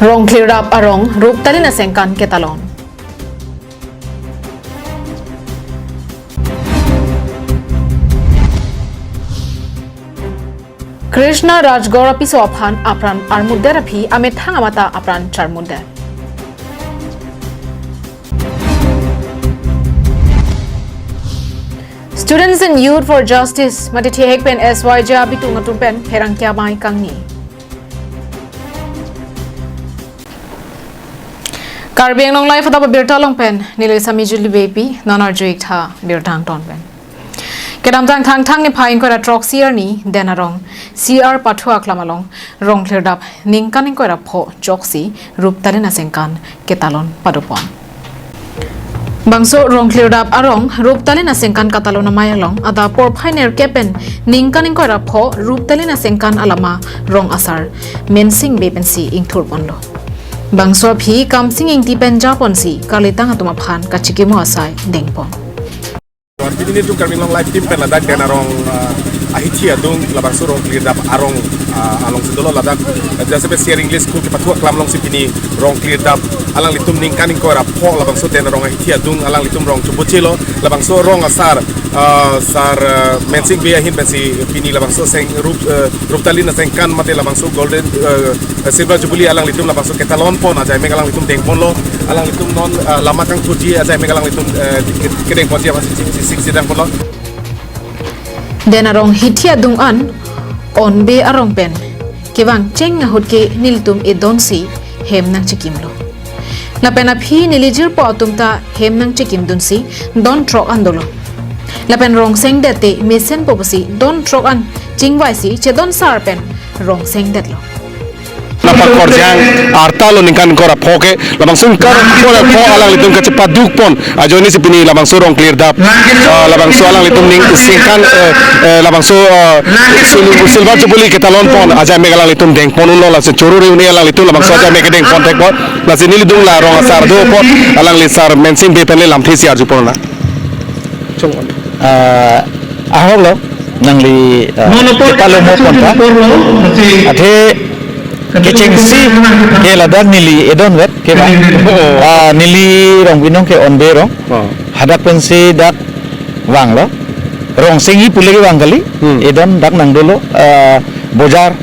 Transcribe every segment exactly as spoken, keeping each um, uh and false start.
Rongkhlirdap arong Ruptalin asengkan ketalon. Krishna Rajgor apiso aphan apran armutdet aphi amethang amata apran charmutdet. Students and Youth for Justice mate thihek pen S Y J abitung atum pen pherangke amei kangni. Karbi Anglong Live adap abirta along pen neli Sami Julie Beypi, non arju-ik tha birta angton pen. Kedamtang Thangthang niphai ingkoi ra throksi arni Den Arong C R Pathu aklam along Rongkhlirdap ningkan ingkoi ra pho choksi Ruptalin asengkan ketalon padopon. Bangso Rongkhlirdap arong Ruptalin asengkan katalon amei along adap porphai nerkep pen ningkan ingkoi ra pho Ruptalin asengkan alama rong asar Mensing Bey pensi ingthurponlo. Bangso aphi Kamsing Ingti pen japonsi karlitang atum aphan kachikimo asai dengpon. Pini nelitum Karbi Anglong Live team pen ladak Den Arong, ah, ahithi adung labangso Rongkhlirdap arong, ah, alongsi dolo ladak. Jasemet C R English School kepathu aklam alongsi pini Rongkhlirdap alanglitum ningkan ingkoi ra pho labangso Den Arong ahithi adung alanglitum rong chobojelo, labangso rong asar, ah, sar, ah, Mensing Bey ahin pensi pini labangso seng rup, eh, Ruptalin asengkan mate labangso Golden, eh, Silver Jubilee alanglitum labangso ketalonpon ajaimek alanglitum dengponlo, alanglitum non, eh, lama kangthurji ajaimek alanglitum, eh, ke-, kedengponji aphansi ching si sik si dengponlo. Den Arong hithi adung an Onbe arong pen kevang cheng ahut ke nelitum edonsi hem nangchikimlo. Lapen aphi neli jirpo atum ta hem nangchikimdunsi don throk an dolo. Lapen rong sengdet te mesenpo pusi don throk an chingvaisi chedon sar pen rong sengdetlo. Napa korjang arta lo ningkan ingkoi ra pho ke, labangso ningkan ingkoi ra pho alanglitum kachepadukpon ajoinesi pini labangso Rongkhlirdap, ah, labangso alanglitum ning sengkan, eh, eh, labangso, ah, sil-, Silver Jubilee ketalonpon ajaimek alanglitum dengpon unlo, lasi choro re-un-e alanglitum labangso ajaimek kedengpon thekpo. Lasi nelitum la rong asar do apot alangli sar Mensing Bey pen le lamthe si arjupon nang. Ah, ahok lo nangli, ah, kepalomopon ta. Athe kechengsi ke ladak neli edonvet ke ba. Ah, neli rong binong ke Onbe rong. Oh. Hadak pensi dak vanglo. Rong senghi pule kevang kali. Hmm. Edon dak nangdolo, ah, bojar,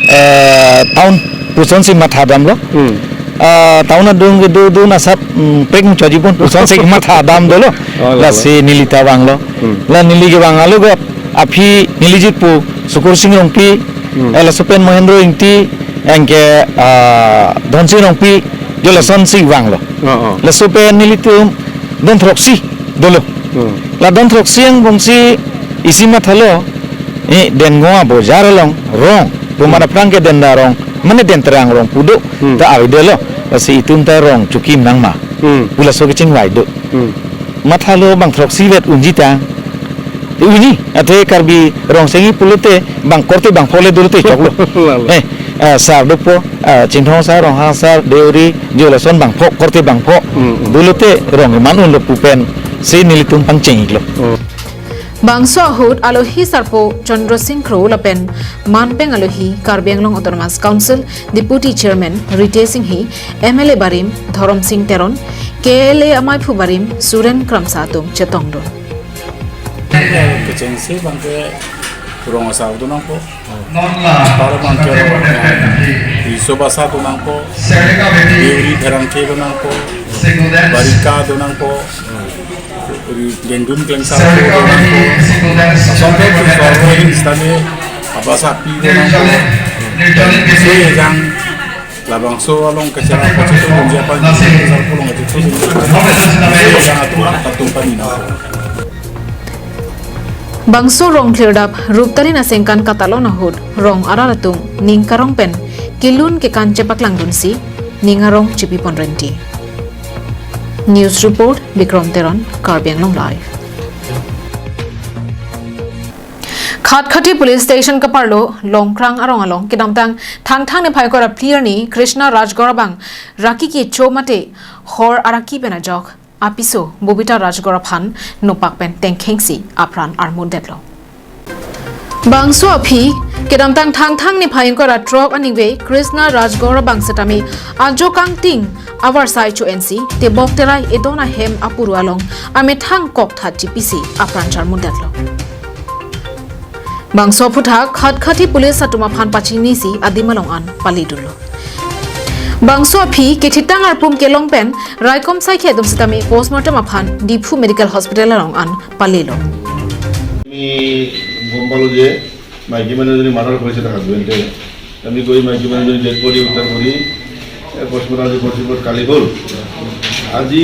eh, town pusonsi mathadamlo. Hmm. Ah, town adung kedodun asap, mm, peng chojipon pusonsi mathadam dolo. Oh, lalo. Lasi neli ta vanglo. Hmm. La neli kevang alogap aphi neli jirpo Sukursing Rongpi, hmm, eh, laso pen Mohendro Ingti, anke, ah, Dhonsing Rongpi, jo lasonsi vanglo. Oh, oh. Laso pen nelitum don throksi dolo. Hmm. La don throksi angbongsi isi mathalo, eh, Dengong abojar along rong, hmm, puma aphrang ke Den Arong, mane Den Terang arong pu do, hmm, ta avedetlo, lasi itum ta rong chokim nangma. Hmm. Pu laso kechingvai do. Hmm. Mathalo bang throksi vet unji tang. Unji, athe Karbi rong senghi pulote bang korte bang pho le dolote choklo. Lalo. Eh, ah, sar dopo, ah, Chinthong sar, Ronghang sar, Deuri, jo lason bang pho, korte bang pho. Hmm, hmm. Dolote rong man unlo pu pensi nelitum pangcheng-iklo. Oh. Bangso ahut alohi sarpo Chandra Sing Kro lapen manpeng alohi Karbi Anglong Autonomous Council Deputy Chairman Ritesh Enghi, M L A barim Dhorom Sing Teron, K L A amaiphu barim Suren Kramsa atum chetongdun. Kechengsi bang ke rong asar do nangpo. Par bang ke rong, eh, riso basa do nangpo. Deuri pherangke do nangpo. Barika do nangpo. Ri gendun klengsar do nangpo. Asonte ke sorvo instane abasa pi do nangpo. Se jang labangso along kachara kachito dunji aphan, kachara along kachito dunji aphan, yang atum atum pani na. Bangso Rongkhlirdap Ruptalin asengkan katalon ahut rong arat atum ning karong pen kelun kekan chepaklangdunsi ning arong chipipon renti. News report, Bikrom Teron, Karbi Anglong Live. Khatkhati Police Station kaparlo Longkrang arong along kedamtang Thangthang niphai ingkoi ra phli arni Krishna Rajgor abang raki kecho mate hor araki pen ajok apiso Bobita Rajgor aphan nopak pen tengkhengsi apran armutdetlo. Bangso aphi, kedamtang Thangthang niphai ingkoi ra throk aningve Krishna Rajgor abang setame ajo kangting avarsai cho-ensi tebok terai edon ahem apuru along amethang kokthat chipisi apran charmundetlo. Bangso aphuthak Khatkhati police atum aphan pachinisi adim along an palidunlo. Bangso aphi kethitang arpum kelong pen raikom saikhe atum setame postmortem aphan Diphu Medical Hospital along an palilo. আমি গম পালোঁ যে মাইকী মানুহ এজনী মাৰ্ডাৰ কৰিছে তাৰ হাজবেণ্ডে। আমি গৈ মাইকী মানুহজনী ডেড বডি উদ্ধাৰ কৰি, এ, পষ্টমৰ্টেম আজি কৰিছোঁ, কালি হ'ল। আজি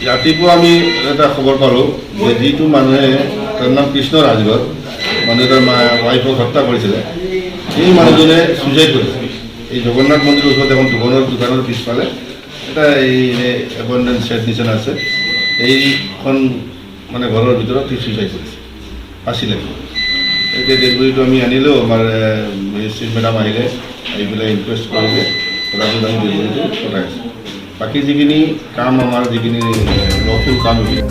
ৰাতিপুৱা আমি এটা খবৰ পালোঁ যে যিটো মানুহে, তাৰ নাম কৃষ্ণ ৰাজগড়, মানুহে তাৰ মা-, ৱাইফক হত্যা কৰিছিলে, সেই মানুহজনে ছুইচাইড কৰিছে। এই জগন্নাথ মন্দিৰৰ ওচৰত এখন দোকানৰ, দোকানৰ পিছফালে এটা এই এনে এবণ্ডেণ্ড শ্বেড নিচিনা আছে, এইখন মানে ঘৰৰ ভিতৰত সি ছুইচাইড কৰিছে, আছিলে। এতিয়া ডেড বডিটো আমি আনিলোঁ, আমাৰ, এ, এই চিফ মেডাম আহিলে, আহি পেলাই ইনকুৱেষ্ট কৰিলে, তথাপিত আমি ডেড বডিটো পঠাইছোঁ। বাকী যিখিনি কাম, আমাৰ যিখিনি লফুল কাম, এইখিনি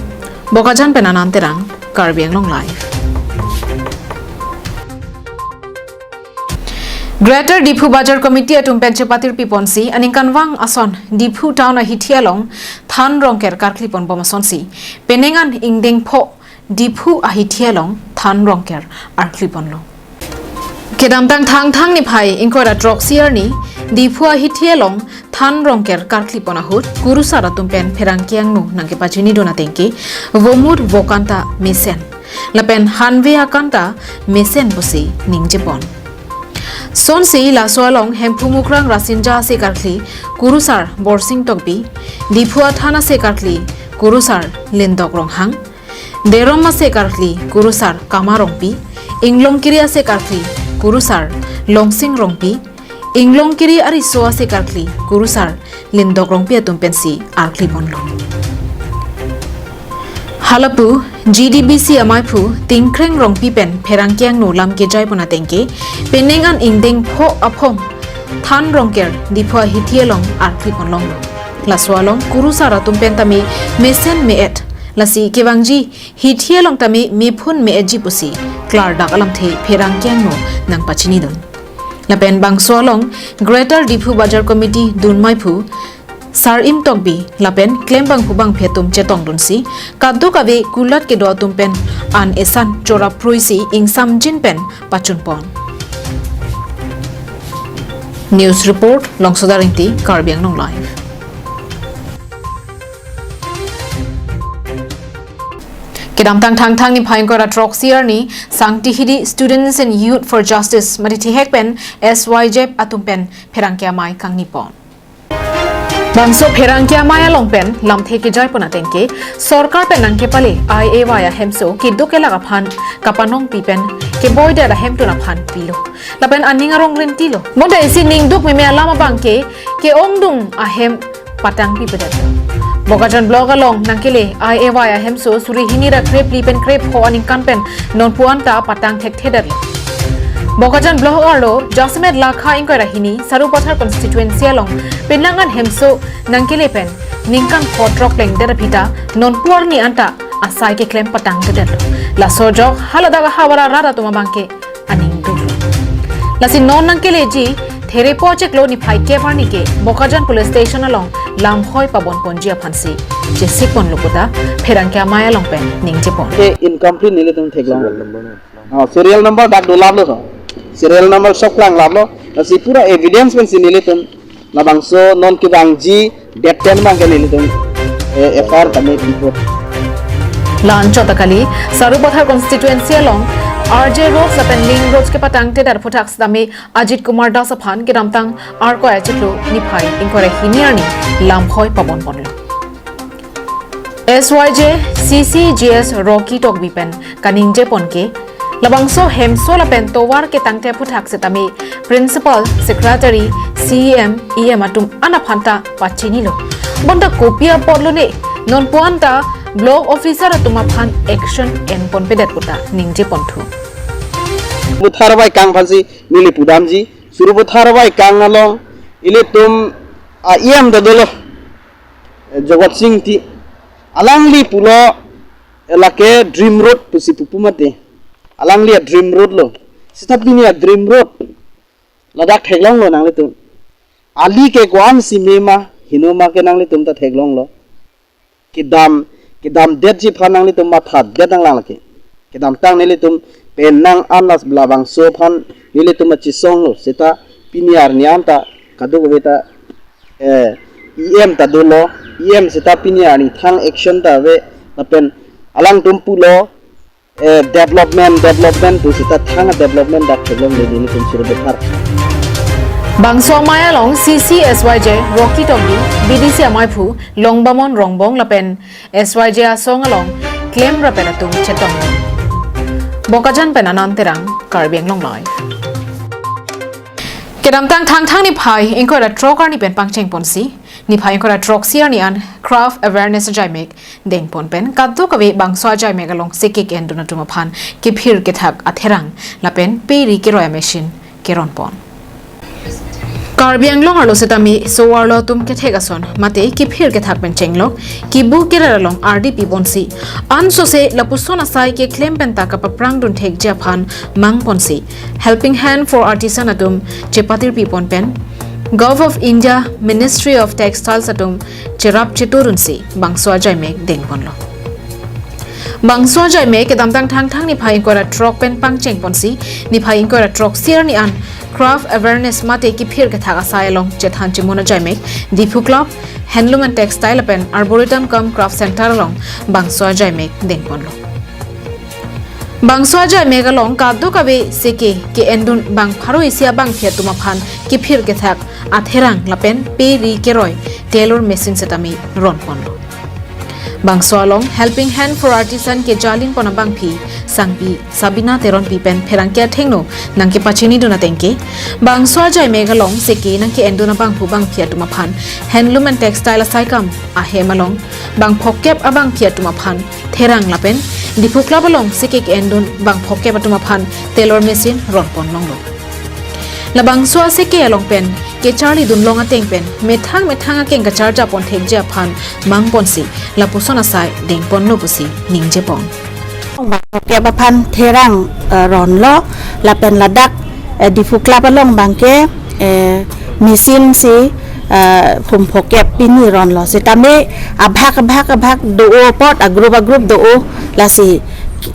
Bokajan pen Anand Terang, Karbi Anglong Live. Greater Diphu Bazar Committee atum pen chepatir piponsi aningkanvang ason Diphu Town ahithi along than rongker karkli ponbom asonsi penang an ingdeng pho Diphu ahithi along than rongker arkli ponlo. Kedamtang Thangthang niphai ingkoi ra throksi arni Diphu ahithi along than rongker karkli pon ahut kurusar atum pen pherangke angno nangkepachinidun atengke vomur vokan ta mesen lapen hanve akan ta mesen pusi ningje pon. Sonsi laso along Hemphu Mukrang Rasinja ase karkli kurusar Borsing Tokbi, Diphu athan ase karkli kurusar Lindok Ronghang, Derom ase karkli kurusar Kama Rongpi, Inglongkiri ase karkli kurusar Longsing Rongpi, Inglongkiri ariso ase karkli kurusar Lindok Rongpi atum pensi arkli ponlo. Halapu G D B C amaiphu Tingkreng Rongpi pen pherangke angno lam kejai pon atengke penang an ingdeng pho aphong than rongker Diphu ahithi along arkli ponlonglo. Laso along kurusar atum pen tame mesen me-et, lasi kevangji hithi along tame mephun me-etji pusi klardak alamthe pherangke angno nangpachinidun. Lapen bangso along Greater Diphu Bazar Committee dunmaiphu Sarim Tokbi lapen klembangphu bangphi atum chetongdunsi kadokave kulat kedo atum pen an esan chorapruisi ingsamjin pen pachun pon. News report, Longsoda Ingti, Karbi Anglong Live. Kedamtang Thangthang niphai ingkoi ra throksi arni Sangti Hidi Students and Youth for Justice mate thihek pen S Y J atum pen pherangke amei kangni pon. Bangso pherangke amei along pen lamthe kejai pon atengke sorkar pen nangkepale I A Y ahemso keduk kelak aphan kapanongpi pen keboidet ahemtun aphan pilo. Lapen aning arong rintilo. Bonta isi ningduk meme alam abangke ke-ongdung ahem patangpipedetlo. Bokajan Block along nangkele I A Y ahemso suri hini ra krephli pen krepho aningkan pen nonpu anta patang thekthedetlo. Bokajan Block arlo jasemet lakha ingkoi ra hini Sarupathar constituency along penang an hemso nangkele pen ningkan pho throk plengdet aphi ta nonpu arni anta asai keklem patangpedetlo. Laso ajok haladak ahavar arat atum abangke aning duklo. Lasi non nangkeleji Therepo achiklo niphai kep arni ke Bokajan Police Station along lamhoi pabon ponji aphansi chesik ponlo puta pherangke amei along pen ningje pon. Ke incomplete nelitum theklong. Serial number, ah, serial number dak dolaplo to. Serial number sok klanglaplo. Lasi pura evidence pensi nelitum labangso non kevangji date ten abangke nelitum, eh, F I R tame pipo. La-anchot ta kali, Sarupathar constituency along R J Roads lapen Link Roads kepatangtedet aphuthak setame Ajit Kumar Das aphan kedamtang Arkoi achiklo niphai ingkoi ra hini arni lamhoi pabon ponlo. S Y J C C G S Rocky Tokbi pen kaningje pon ke, labangso hemso lapen tovar ketangte aphuthak setame principal, secretary, C E M, E M atum an aphan ta pachinilo. Bonta kopi apotlo ne, nonpu anta block officer atum aphan action en ponpedet puta ningje ponthu. Sarupathar Baikang aphansi neli pudamji, Sarupathar Baikang along ilitum a E M ta dolo, eh, Jagat Sing Engti. Alangli pulo, eh, lake Dream Road pusi pupu mate. Alangli a Dream Road lo. Seta pini a-dream road ladak theklonglo nanglitum. Ali ke ko-ansi mema, heno ma ke nanglitum ta theklonglo. Kedam, kedamdetji aphan nanglitum mathadet nanglang lake. Kedamtang nelitum penang an las labangso aphan nelitum kachesonglo. Seta pini arni an ta kadokave ta, eh, E M ta dolo. E M seta pini arni thang action ta ave. Lapen alangtum pulo, eh, development, development pu seta thang development dak theklongle, nelitum suri bethar. Bangso amei along C C S Y J Rocky Tokbi, B D C amaiphu Longbamon Rongbong lapen S Y J asong along klem rapet atum chetong. Bokajan pen Anand Terang, Karbi Anglong Live. Kedamtang Thangthang niphai ingkoi ra throk arni pen pangcheng ponsi, niphai ingkoi ra throksi arni an craft awareness ajaimek dengpon pen kadokave bangso ajaimek along seke ke-endun atum aphan kephir kethak atherang lapen pe ri keroi a-machine keronpon. Karbi Anglong arlo setame so-arlo atum kethek ason mate kephir kethak pen chenglok, kibu kerar along ardi piponsi, ansose lapuson asai keklem pen ta kapaprang dunthekji aphan mangponsi, Helping Hand for Artisan atum chepatir pipon pen Govt. of India Ministry of Textiles atum cherap cheturunsi bangso ajaimek dengponlo. Bangso ajaimek kedamtang Thangthang niphai ingkoi ra throk pen pangcheng ponsi, niphai ingkoi ra throksi arni an craft awareness mate kephir kethak asai along chethan chemun ajaimek Diphu Club, Handloom and Textile lapen Arboretum cum Craft Center along bangso ajaimek dengponlo. Bangso ajaimek along kadokave seke ke-endun bang pharo isi abangphi atum aphan kephir kethak atherang lapen pe ri keroi tailor machine setame ronponlo. Bangso along Helping Hand for Artisan kejalinpon abangphi sangpi Sabina Teronpi pen pherangke athengno nangkepachinidun ateng ke, bangso ajaimek along seke nangke-endun abangphu bangphi atum aphan Handloom and Textile asaikam ahem along bang phokep abangphi atum aphan therang lapen Diphu Club along seke ke-endun bang phokep atum aphan tailor machine ronpon longlo. Labangso aseke along pen kecharlidun long ateng pen methang methang akeng kacharjapon thekji aphan mangponsi lapuson asai dengponlo pusi ningjepon. Bang phokep aphan therang, eh, ronlo lapen ladak, eh, Diphu Club along abangke, eh, machine si, eh, hum phokep pini ronlo. Setame abhag abhag abhag do-o apot, a-group a-group do-o, lasi,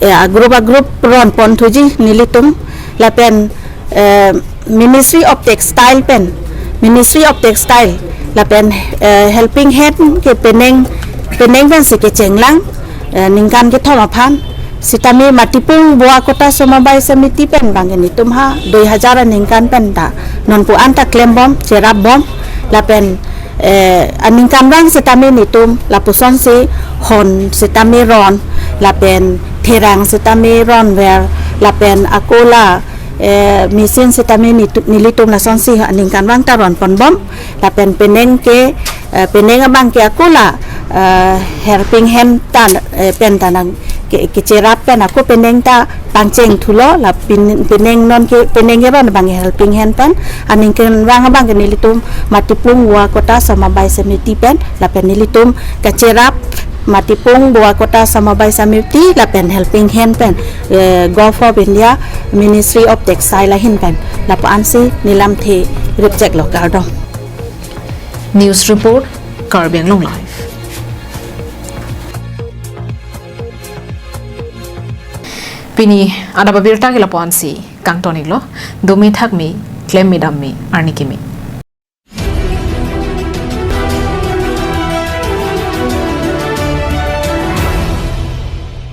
eh, a-group a-group ronpon thuji nelitum lapen, eh, Ministry of Textile pen, Ministry of Textile lapen, eh, Helping Hand ke penang, penang pensi kechenglang, eh, ningkan kethom aphan. Setame Matipung Boa Kota Somobai Samiti pen abangke netum ha dui hajar aningkan pen ta nonpu an ta klembom, cherapbom lapen, eh, aningkanvang setame netum lapusonsi hon setame ron lapen therang setame ronver lapen ako la, eh, machine setame nitu-, nelitum lasonsi aningkanvang ta ronponbom lapen penang ke, eh, penang abangke ako la, eh, Helping Hand ta, eh, pen ta nang ke, kecherap pen ako penang ta pangcheng thulo la pin-, penang non ke, penang keron abang Helping Hand pen, aningkanvang abangke nelitum Matipung Boa Kota Somobai Samiti pen lapen nelitum kacherap Matipung Boa Kota Somobai Samiti lapen Helping Hand pen, eh, Govt. of India Ministry of Textile ahin pen lapu-ansi nelamthe ripcheklo, kardom. News report, Karbi Anglong Live. Pini adap abirta ke lapu-ansi kangton-iklo, dome thakme, klemme damme, arni keme.